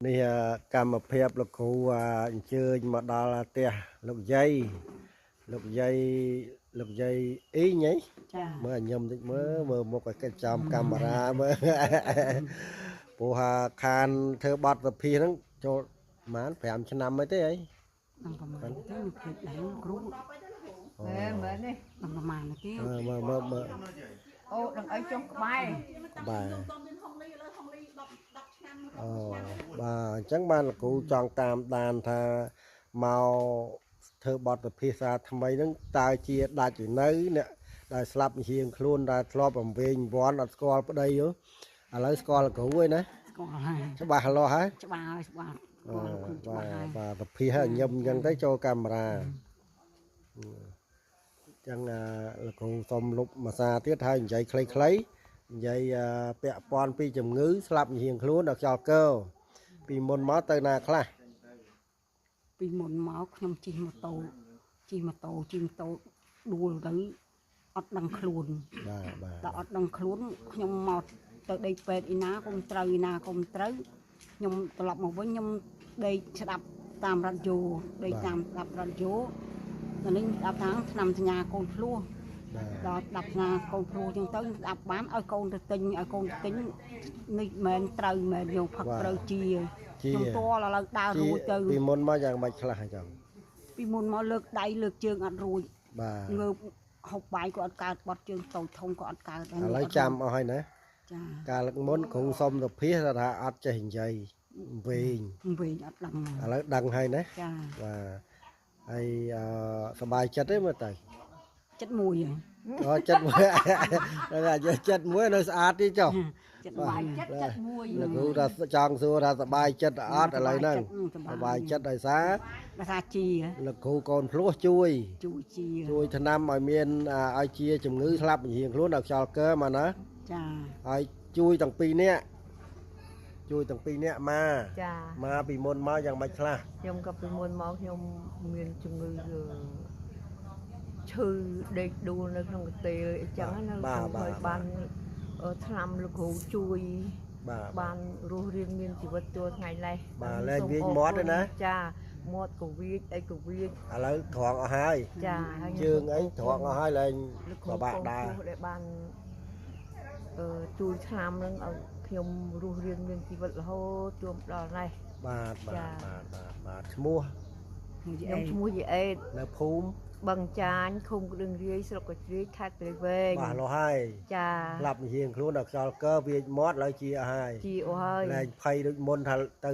នេះកម្មភាពលោកគ្រូអញ្ជើញមកដល់ផ្ទះលោកយាយលោកយាយលោកយាយអ៊ីងហី ចា មើលឲ្យញឹមតិចមើលមើលមុខឲ្យកិច្ចចំកាមេរ៉ាមើលព្រោះថាខានធ្វើបត់សភាហ្នឹងចូលប្រហែល5ឆ្នាំអីទេអី ដល់ប្រហែលទេខ្ញុំភ្លេចដែរគ្រូ មែនមែននេះ ដល់ប្រហែលទេ មើលមើលមើល អូដឹងអីចុះក្បែរ បាទអូបាទអញ្ចឹងបានលោកគ្រូចង់តាមដានថាមកធ្វើបទវិភាសាថ្មីហ្នឹងតើជាដាច់ឯនៅអ្នកដែលស្លាប់ជាងខ្លួនដែលធ្លាប់រំវែងវ័នអត់ស្គាល់ប្តីហ៎ឥឡូវស្គាល់លោកគ្រូហើយណា ស្គាល់ហើយ ច្បាស់លាស់ហើយ ច្បាស់ហើយច្បាស់ស្គាល់លោកគ្រូច្បា បាទ ស់ហើយ បាទវិភាសញឹមអញ្ចឹងទៅចូលកាមេរ៉ាអញ្ចឹងលោកគ្រូសុំលុបមួយសារទៀតហើយនិយាយខ្លីៗនិយាយពាក់ព័ន្ធពីជំងឺស្លាប់ជាងខ្លួនដល់ខ្យល់កើពីមុនមកទៅណាខ្លះ ពីមុនមកខ្ញុំជិះម៉ូតូជិះម៉ូតូជិះម៉ូតូដួលទៅអត់ដឹងខ្លួន បាទបាទ ដល់អត់ដឹងខ្លួនខ្ញុំមកទៅដេកពេទ្យឯណាគុំត្រូវឯណាគុំត្រូវខ្ញុំត្រឡប់មកវិញខ្ញុំដេកស្ដាប់តាមរ៉ាឌីយ៉ូដេកតាមស្ដាប់រ៉ាឌីយ៉ូដល់នេះស្ដាប់ថាឆ្នាំសញ្ញាកូនភ្លោះ បាទ ដល់ស្ដាប់ថាកូនភ្លោះចឹងទៅស្ដាប់បានឲ្យកូនទៅទិញឲ្យកូនទៅទិញនេះមិនត្រូវមិនយកផឹកត្រូវជា ជា ខ្ញុំតឥឡូវដើររួចទៅ ពីមុនមកយ៉ាងម៉េចខ្លះអញ្ចឹង ពីមុនមកលើកដៃលើកជើងអត់រួច បាទ ងើបហូបបាយក៏អត់កើតបត់ជើងតូចធំក៏អត់កើត ឥឡូវចាំអស់ហើយណា ចា កាលលើកមុនគ្រូសុំទៅភាសថាអត់ចេះនិយាយវែង វិញអត់ដឹង ឥឡូវដឹងហើយណា ចា បាទហើយអឺសប្បាយចិត្តទេមើលទៅ ចិត្តមួយហ៎ អូចិត្តមួយ តែចិត្តមួយនៅស្អាតទេចុះ ចិត្តមួយ ចិត្តចិត្តមួយ លោកគ្រូថាចង់សួរថាសប្បាយចិត្តអត់ឥឡូវហ្នឹងសប្បាយចិត្តដោយសារ ភាសាជា លោកគ្រូកូនភ្លោះជួយ ជួយជា ជួយថ្នាំឲ្យមានឲ្យជាជំងឺស្លាប់វិញ្ញាណខ្លួនដល់ខ្យល់កើមកណា ចា ហើយជួយទាំងពីរនាក់ជួយទាំងពីរនាក់មក ចា មកពីមុនមកយ៉ាងម៉េចខ្លះ ខ្ញុំក៏ពីមុនមកខ្ញុំមានជំងឺឈឺដេកដួលនៅក្នុងកន្ទេលអីចឹងណាហើយបានថ្នាំលោកគ្រូជួយ បាទ បានរស់រានមានជីវិតទួថ្ងៃនេះ បាទលែងវាចមាត់ទេណា ចាមាត់ក៏វាចអីក៏វាច ឥឡូវត្រង់អស់ហើយ ចា ជើងអីត្រង់អស់ហើយលែងពិបាកដើរ ដែលបានជួយថ្នាំនឹងឲ្យខ្ញុំរស់រានមានជីវិតរហូតជួបដល់នេះ បាទបាទបាទបាទបាទឈ្មោះ ខ្ញុំឈ្មោះយីអេត នៅភូមិ បឹងចាញឃុំក្តឹងរាយស្រុកកជ្រាយខេត្តព្រៃវែង បាទលោះហើយ ចា ស្លាប់វិញ្ញាណខ្លួនដល់ខ្យល់កើវាចមាត់ឡើយជាអស់ហើយ ជាអស់ហើយ លែងភ័យដូចមុនថាទៅ